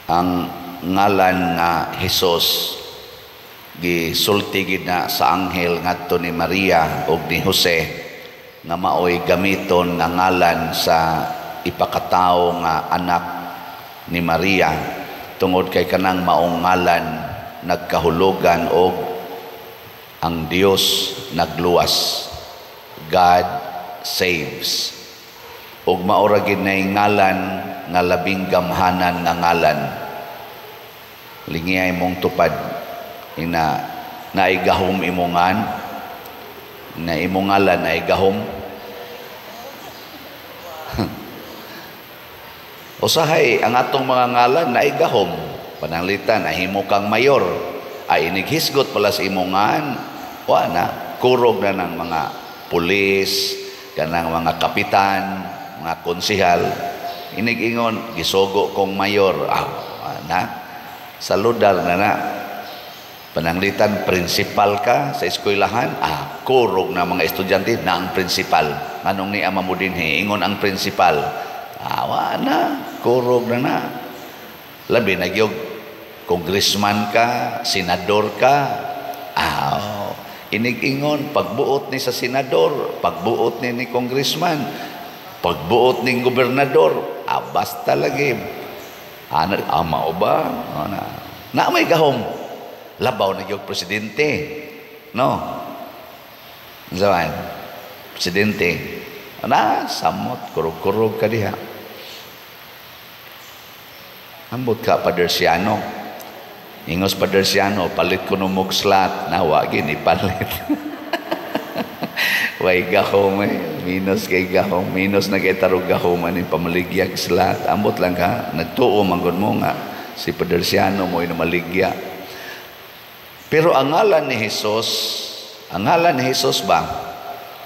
Ang ngalan nga Hesus, gisulti gid na sa anghel ngadto ni Maria ug ni Jose nga maoy gamiton nga ngalan sa ipakatawo nga anak ni Maria, tungod kay kanang maong ngalan nagkahulugan og ang Dios nagluwas, God saves. Ug mao ra gid nay ngalan nga labing gamhanan nga ngalan. Lingiyay mong tupad ina naay gahom imongan na imong ngalan ay gahom. Usahay ang atong mga ngalan naay gahom. Pananglitan nahimo kang mayor, ay inighisgot pala sa imong ngan, wa na, kurog na ng mga pulis, kanang mga kapitan, mga konsihal. Inigingon, "Gisugo kong mayor." Ah, wa na, saludar na na. Pananglitan principal ka sa eskwelahan, ah, kurog na mga estudyante na ang principal. "Anong ni ama mo dinhi?" Ingon ang principal. Ah, wa na, kurog na na. Labi na gyud congressman ka, senador ka. Ah, oh, inig-ingon, pagbuot ni sa senador, pagbuot ni ni congressman, pagbuot ni gobernador, ah, basta lagi. Ano, ama o ba? Ano, na may gahom. Labaw na gyud presidente. No? Unsa? Presidente. Na, samot, kurog-kurog ka diha. Ambot ka, Padersiano. Ingos Padersiano, "Palit ko no mog slot." Nawa, gini palit. Way gahom eh. Minus kay gahom. Minus na kay tarog gahom ani pamaligyag slot. Ambot lang ka. Nagtuo manggod mo nga si Padersiano mo maligya. Pero ang ngalan ni Jesus, ang ngalan ni Jesus ba?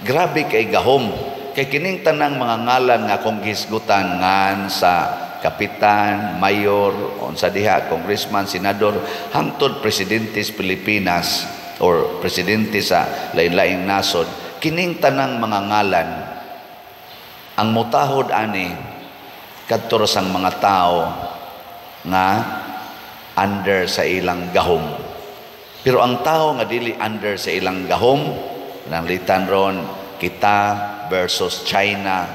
Grabe kay gahom. Kay kining tanang mga ngalan nga akong gihisgutan, ngan sa kapitan, mayor, unsa diha, congressman, senador, hangtod presidente sa Pilipinas or presidente sa lain-laing nasod, kining tanang mga ngalan, ang mutahod ani kadto ra sang mga tao nga under sa ilang gahom. Pero ang tao nga dili under sa ilang gahom, nanglitan ron kita versus China.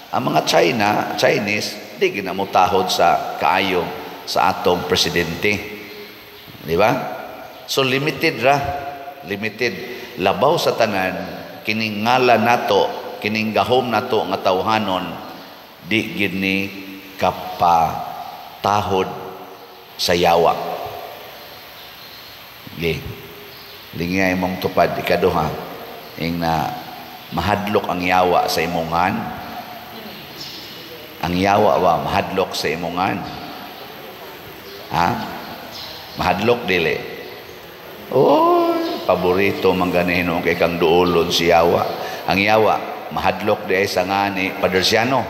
Ang mga China, Chinese, di ginamutahod sa kaayo sa atong presidente. Di ba? So limited ra, limited. Labaw sa tanan, kining ngalan nato, kining gahom nato nga tawhanon, di gid ni kapatahod sa yawa. Okay. Lingay mong tupad, ikaduha, ing na mahadlok ang yawa sa imongan. Ang yawa ba mahadlok sa imongan? Ha? Mahadlok dili? Oy, paborito man gani hinuon kay kang duolon si yawa. Ang yawa mahadlok di ay sa ngani Padersiano.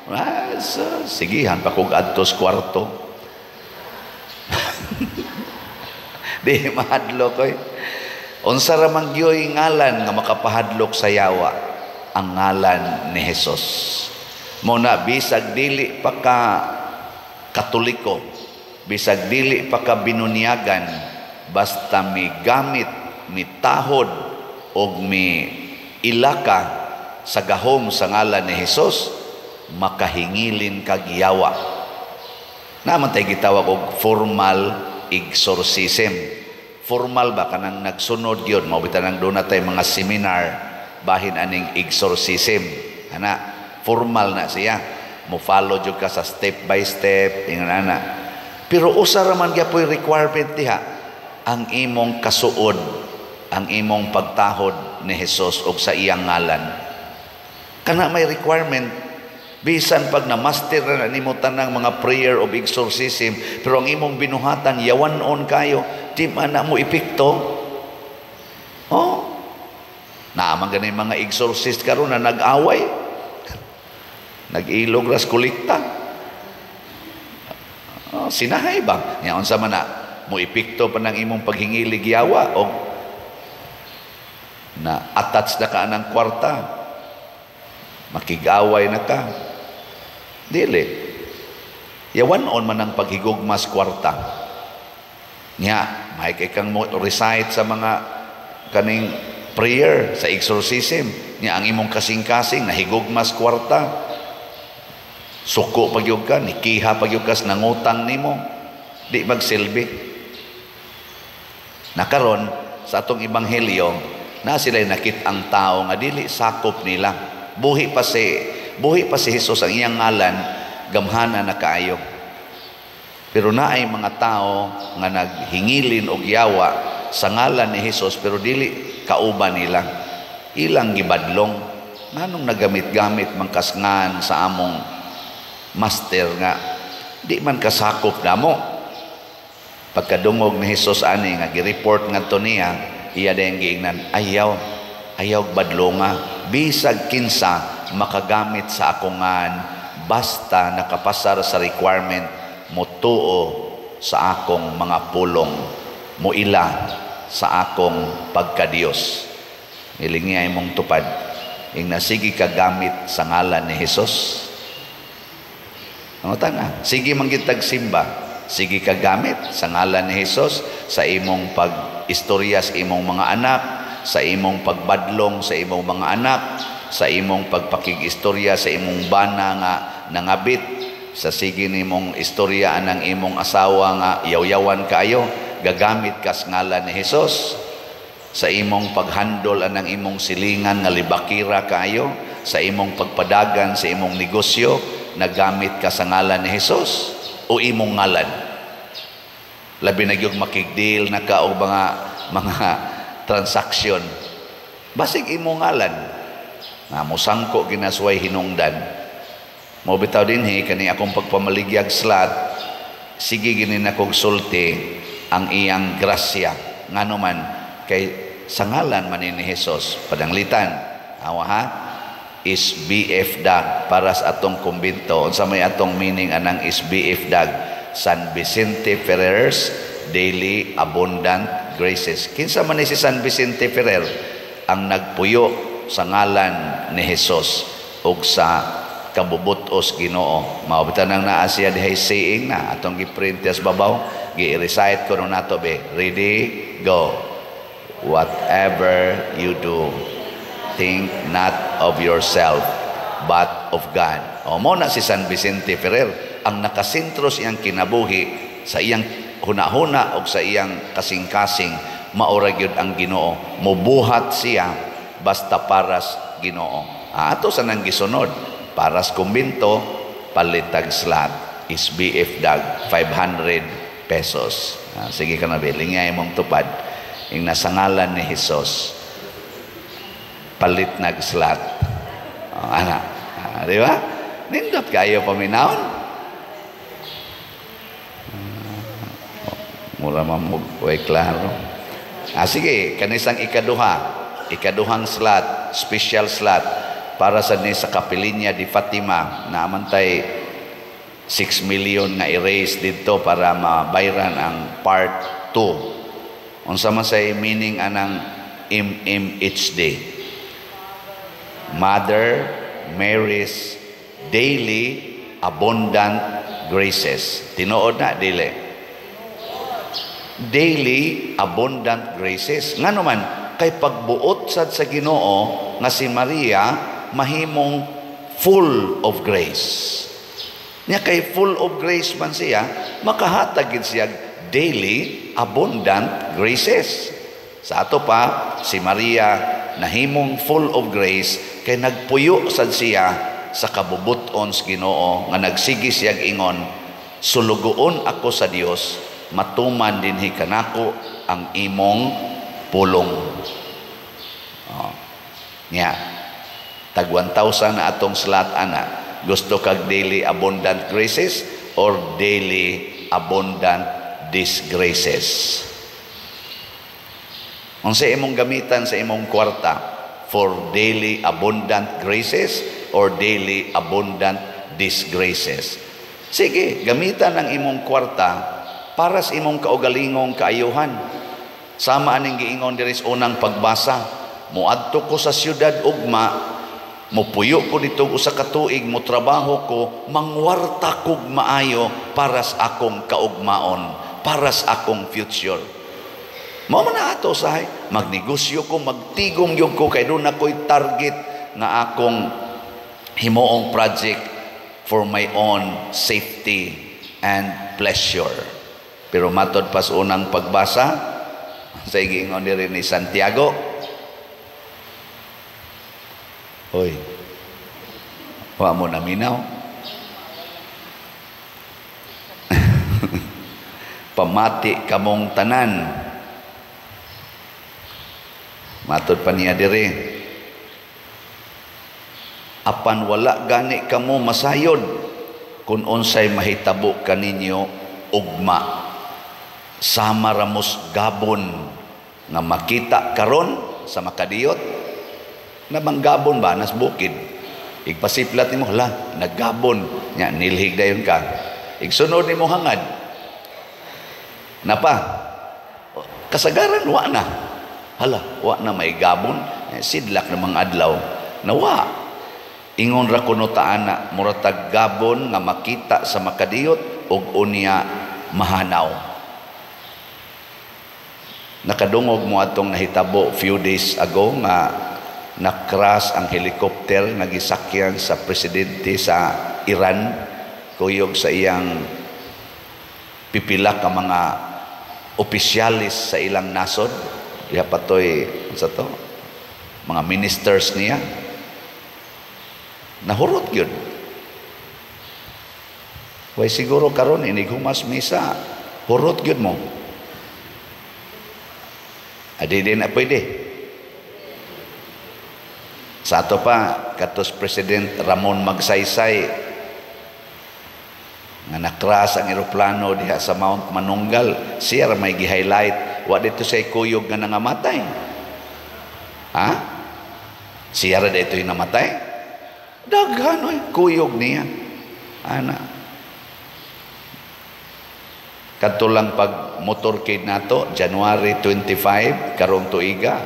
Ah, so, sigihan pa kog adtos kwarto. Di mahadlok oy. Unsa ra man gyoy ngalan nga makapahadlok sa yawa? Ang ngalan ni Jesus. Mo na bisag dili pa ka Katoliko, bisag dili pa ka binunyagan, basta mi gamit, mi tahod og mi ilaka sa gahom sa ngalan ni Jesus, makahingilin kag yawa. Naman tay gitawag og formal exorcism. Formal ba, kanang nagsunod yun, mao bitan ang doon natay mga seminar bahin aning exorcism. Ana, formal na siya. Mo follow jud ka sa step by step, ingon ana. Pero usa ra man gyapoy requirement diha, ang imong kasuod, ang imong pagtahod ni Jesus og sa iyang ngalan. Kana may requirement. Bisan pag na-master na nimo tanang mga prayer of exorcism, pero ang imong binuhatan yawan-on kayo, di man na mo epekto. Oh. Naaman gani mga exorcist karon na nag-away. Nag-ilog ras kolekta. Oh, sinahay ba? Nya unsa man na mo epekto pa ng imong paghingilig yawa og na attach na ka ng kwarta, makig-away na ka. Dili. Yawan-on man ang paghigugmas kwarta. Nya, may kay kang mo recite sa mga kaning prayer sa exorcism. Nya ang imong kasing-kasing nahigugmas kwarta. Suko pagyud ka, nikiha pagyud ka nangutang nimo. Di magsilbi. Nakaron sa atong ebanghelyo, na sila nakit ang tao nga dili sakop nila. Buhi pa si Jesus, ang iyang ngalan gamhana na kaayo. Pero naay mga tao nga naghingilin og yawa sa ngalan ni Jesus pero dili kauban nila. Ilang gibadlong, nganong nagamit-gamit man kasngan sa among master nga di man kasakop namo. Pagkadungog ni Jesus ani nga gi-report ngadto niya, iya dayang giingnan, "Ayaw, ayaw badlonga, bisag kinsa makagamit sa akong ngan basta nakapasar sa requirement, motuo sa akong mga pulong, moila sa akong pagkadiyos." Iling niya imong tupad. Ing nasige ka gamit sa ngalan ni Jesus. Ano na? Sige manggitag simba. Sige ka gamit sa ngalan ni Jesus sa imong pag-istorya sa imong mga anak, sa imong pagbadlong sa imong mga anak, sa imong pagpakig-istorya sa imong bana nga nangabit, sa sige nimong istorya anang imong asawa nga yaw-yawan kaayo, gagamit ka sa ngalan ni Jesus, sa imong paghandol anang imong silingan nga libakira kaayo, sa imong pagpadagan sa imong negosyo, nagamit ka sa ngalan ni Jesus o imong ngalan. Labi na gyud makig-deal na ka og mga transaksyon, basig imong ngalan nga mosangko ginasway hinungdan mo. Bitaw dinhi kani akong pagpamaligyag slot, sige gini nakog sulti ang iyang grasya, ngano man kay sa ngalan man ni Jesus. Padanglitan awa ha, is BF Dag para sa atong kumbento. Unsa may atong meaning anang is BF Dag? San Vicente Ferrer's Daily Abundant Graces. Kinsa man ni si San Vicente Ferrer? Ang nagpuyo sa ngalan ni Jesus ug sa kabubutos Ginoo. Mao bitaw nang naa siya dihay saying na atong gi-print sa babaw, gi-recite ko nato be. Ready? Go. "Whatever you do, think not of yourself but of God." O mo na si San Vicente Ferrer ang nakasentro sa iyang kinabuhi, sa iyang hunahuna o sa iyang kasing-kasing, maura gyud ang Ginoo. Mubuhat siya basta paras Ginoo. Ato sa nang gisunod paras kumbento, palitag slot is BF Dag 500 pesos. Sige ka na biling imong tupad ing nasa ngalan ni Jesus, palit nag slot. Oh, ana. Di ba? Nindot kayo paminawon. Mura man mo way klaro. Sige, kanisang ikaduha, ikaduhang slot, special slot para sa ni sa Kapilinya di Fatima na amantay 6 million nga i-raise dito para mabayran ang part 2. Unsa man say meaning anang MMHD? Mother Mary's Daily Abundant Graces. Tinuod na, dili? Daily Abundant Graces. Ngano man, kay pagbuot sad sa Ginoo nga si Maria mahimong full of grace. Nya kay full of grace man siya, makahatag gid siya daily abundant graces. Sa ato pa, si Maria nahimong full of grace kay nagpuyo sad siya sa kabubuton sa Ginoo nga nagsige siya ingon, "Sulugoon ako sa Dios, matuman dinhi kanako ang imong pulong." Oh. Nya tag 1,000 na atong slot ana. Gusto kag daily abundant graces or daily abundant disgraces? Unsa imong gamitan sa imong kwarta, for daily abundant graces or daily abundant disgraces? Sige, gamitan ang imong kwarta para sa imong kaugalingong kaayuhan. Sama aning giingon diri sa unang pagbasa, "Moadto ko sa syudad ugma, mopuyo ko dito usa ka tuig, motrabaho ko, mangwarta kog maayo." para sa akong kaugmaon, para sa akong future. Mao man na ato usahay, magnegosyo ko, magtigom gyud ko kay duna ko'y target nga akong himuong project for my own safety and pleasure. Pero matod pas unang pagbasa sa giingon diri ni Santiago, hoy, wa mo naminaw. Pamati kamong tanan. Matod pa niya diri, apan wala gani kamo masayod kung unsay mahitabo kaninyo ugma. Sama ramos gabon nga makita karon sa makadiyot. Nabang gabon ba nas bukid? Igpasiplat nimo, hala, naggabon nya, nilhig dayon ka. Igsunod nimo hangad. Napa? Kasagaran wa na. Hala, wa na may gabon, sidlak na mga adlaw. Nawa. Ingon ra kuno taana, muratag gabon nga makita sa makadiyot ug unya mahanaw. Nakadungog mo atong nahitabo few days ago nga na-crash ang helicopter nga gisakyan sa presidente sa Iran kuyog sa iyang pipila ka mga opisyalis sa ilang nasod. Diha patoy sa to mga ministers niya. Nahurot gyud. Way siguro karon inig humas misa, hurot gyud mo. Adi di na pwede. Sa ato pa, katos President Ramon Magsaysay nga nakras ang eroplano diha sa Mount Manunggal, siya ra may gi-highlight. Wa dito say kuyog nga nangamatay. Ha? Siya ra dito yung namatay? Daghan oy kuyog niya. Ana. Kadto lang pag motorcade nato, January 25 karong tuiga,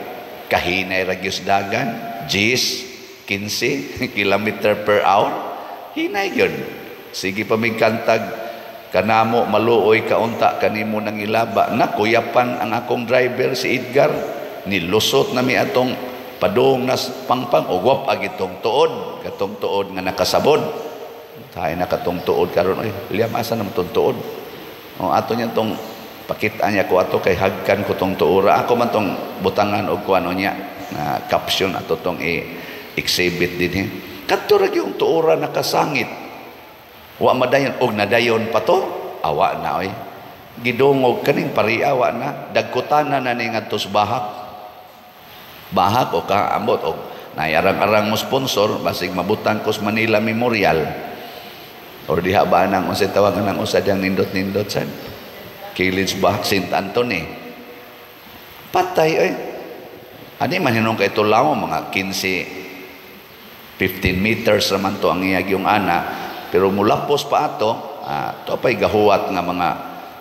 kahinay ra gyud dagan, 10, 15 kilometer per hour, hinay gyud. Sige pa migkantag kanamo maluoy kaunta kanimo nang ilaba. Nakuyapan ang akong driver si Edgar, nilusot na mi atong padung nas pangpang og wap ag itong tuod, katong tuod nga nakasabod. Tayo na katong tuod karon oy, Liam asa na tong tuod? O ato niya tong pakita niya ko ato kay hagkan ko tong tuora. Ako man tong butangan og kuano niya na caption ato tong i-exhibit dinhi. Kadto ra gyud tuora nakasangit. Wa madayon og nadayon pa to, awa na oy. Gidungog kaning pariawa na, dagkutana na ni ngadto sa bahak. Bahak o kaambot og nayarang-arang mo sponsor basig mabutang ko sa Manila Memorial. Or diha ba nang unsay tawagan nang usa diyang nindot-nindot sad. Kilid ba Saint Anthony. Patay oy. Ani man hinong kay tulaw mga 15 15 meters raman to ang iyag yung ana, pero mulapos pa ato, to pay gahuwat nga mga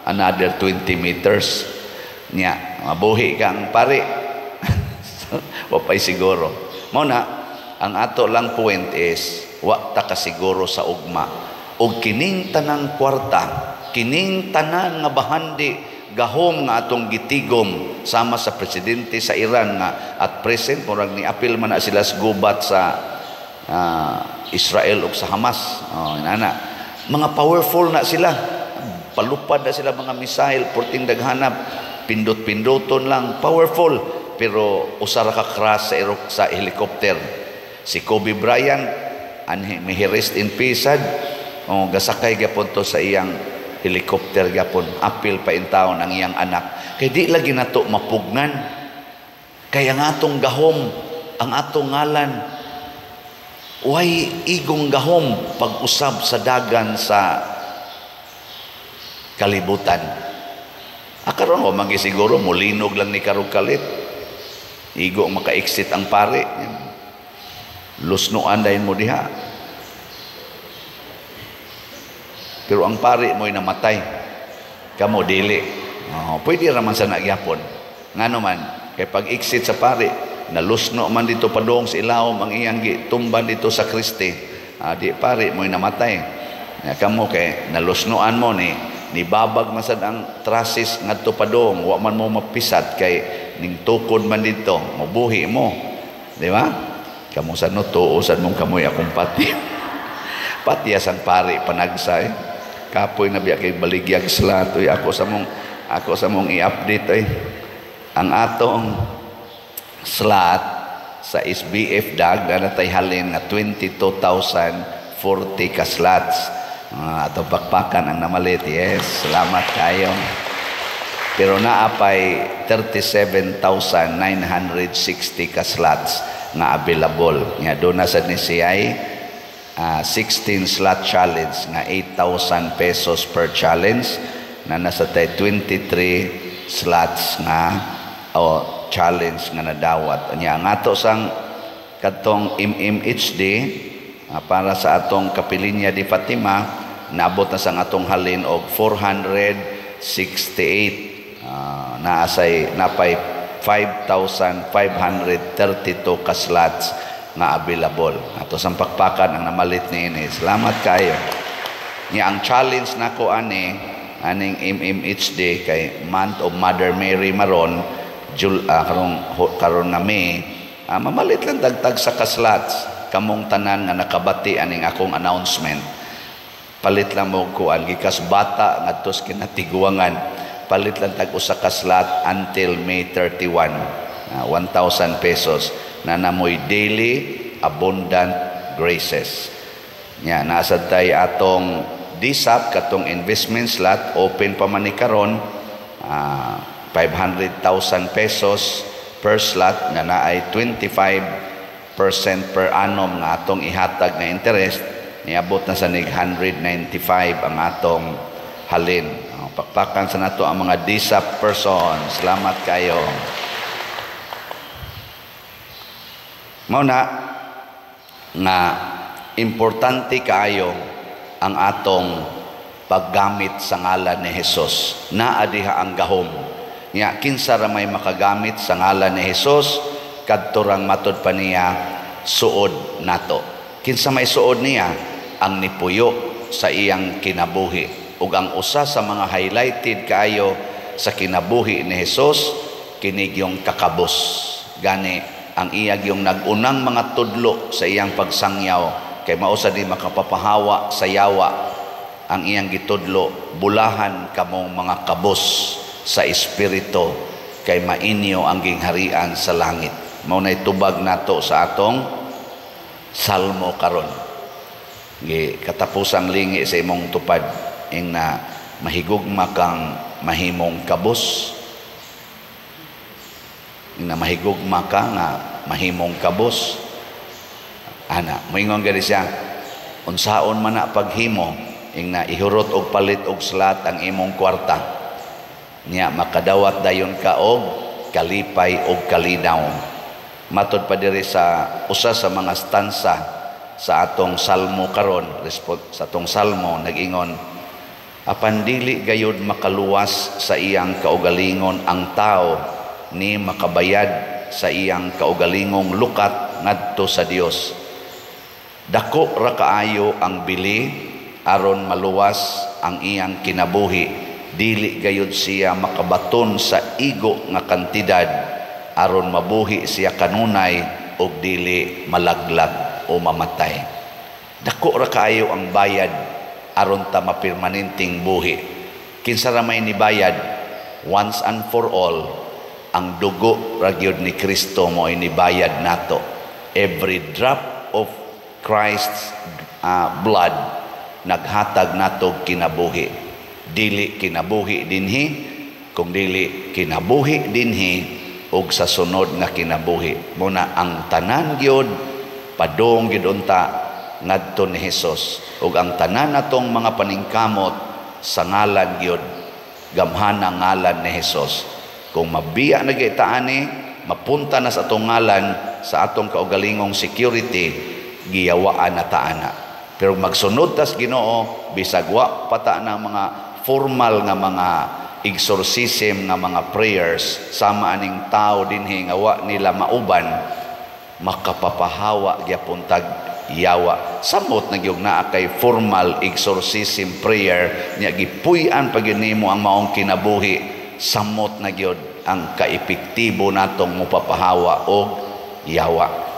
another 20 meters nya mabuhi ka ang pare. Wa pay siguro. Mao na ang ato lang point is wa ta kasiguro sa ugma. Og kining tanang kwarta, kining tanan nga bahandi gahom nga atong gitigom sama sa presidente sa Iran nga at present murag ni apil man na sila sa gubat sa Israel ug sa Hamas. Oh, inana. Mga powerful na sila. Palupad na sila mga missile, porting daghanap, pindot-pindoton lang, powerful, pero usa ra ka crash sa helicopter. Si Kobe Bryant, anhi may rest in peace sad. Oh, gasakay gyapon to sa iyang helicopter gyapon, apil pa in taon ang iyang anak. Kay di lagi nato mapugnan. Kay ang atong gahom, ang atong ngalan, way igong gahom pag-usab sa dagan sa kalibutan. Akaron wa man siguro mulinog lang ni karog kalit. Igo maka-exit ang pare. Lusnoan dayon mo diha. Pero ang pare mo'y namatay. Kamo dili. Oh, pwede raman sa nagyapon. Ngano man, kay pag-exit sa pare, nalusno man dito padong sa ilawom ang iyang gitumban dito sa Kristi. Di pare mo'y namatay. Nya kamo kay nalusnoan mo ni nibabag man sad ang trusses ngadto padung, wa man mo mapisat kay ning tukod man didto, mobuhi mo. Di ba? Kamo sa no tuo sad mong kamoy akong pati. Pati sang pari panagsa eh. Kapoy na biya kay baligyag slot oy, ako sa mong i-update oy. Ang atong slot sa SBF dag na natay halin nga 22,040 ka slots. Atong pakpakan ang namalit. Yes, salamat kayo. Pero naa pay 37,960 ka slots nga available. Nga doon na sad ni siya 16 slot challenge nga 8,000 pesos per challenge na nasa tay 23 slots nga o challenge nga nadawat. Nya ang ato sang kadtong MMHD para sa atong Kapilinya di Fatima, naabot na sang atong halin og 468, naasay napay 5,532 ka slots nga available. Ato sang pakpakan ang namalit niini. Salamat kayo. Nya ang challenge nako ani aning MMHD kay month of Mother Mary maron Jul, karong karon nga May, mamalit lang dagtag sa ka-slots kamong tanan nga nakabati aning akong announcement. Palit lang mo kuan gikas bata ngadto sa kinatiguangan, palit lang tag usa ka slot until May 31, 1,000 pesos na namoy daily abundant graces. Nya nasad tay atong DSAP, katong investment slot, open pa man ni karon, 500,000 pesos per slot nga naay 25% per annum nga atong ihatag nga interest, niabot na sa nig 195 ang atong halin. Pakpakan sa nato ang mga DSAP person. Salamat kayo. Mao na nga importante kaayo ang atong paggamit sa ngalan ni Hesus. Naa diha ang gahom. Nya kinsa ra may makagamit sa ngalan ni Hesus, kadto rang matud pa niya suod nato. Kinsa may suod niya? Ang nipuyo sa iyang kinabuhi. Ug ang usa sa mga highlighted kaayo sa kinabuhi ni Hesus kini yung kakabos. Gani ang iya yung nag-unang mga tudlo sa iyang pagsangyaw kay mao sa di makapapahawa sa yawa ang iyang gitudlo, bulahan kamong mga kabos sa espiritu kay mainyo ang gingharian sa langit. Mao nay tubag nato sa atong salmo karon. Gi katapusang lingi sa imong tupad ing na mahigugma kang mahimong kabos, ing na mahigugma ka nga mahimong kabos. Ana, moingon gani siya, unsaon man na paghimo ing na ihurot og palit og slot ang imong kwarta, niya makadawat dayon ka og kalipay og kalinaw. Matod pa diri sa usa sa mga stanza sa atong salmo karon, sa atong salmo nag-ingon, apan dili gayud makaluwas sa iyang kaugalingon ang tao ni makabayad sa iyang kaugalingong lukat ngadto sa Dios. Dako ra kaayo ang bili aron maluwas ang iyang kinabuhi. Dili gayud siya makabaton sa igo nga kantidad aron mabuhi siya kanunay og dili malaglag o mamatay. Dako ra kaayo ang bayad aron ta mapirmanenteng buhi. Kinsa ra may nibayad? Once and for all, ang dugo ra gyud ni Kristo mo ay nibayad nato. Every drop of Christ's blood naghatag nato kinabuhi. Dili kinabuhi dinhi, kung dili kinabuhi dinhi og sa sunod nga kinabuhi. Muna ang tanan gyud padung gyud unta ngadto ni Hesus, ug ang tanan natong mga paningkamot sa ngalan gyud, gamhana ngalan ni Hesus. Kung mabiya na gyud ta ani, mapunta na sa atong ngalan sa atong kaugalingong security, giyawaan na ta ana. Pero magsunod tas Ginoo, bisag wa pa ta na mga formal nga mga exorcism nga mga prayers sama aning tao dinhi nga wa nila mauban, makapapahawa gyapon tag yawa. Samot na gyud naa kay formal exorcism prayer nya gipuy-an pa gyud nimo ang maong kinabuhi, samot na gyud ang kaepektibo natong mopapahawa og yawa.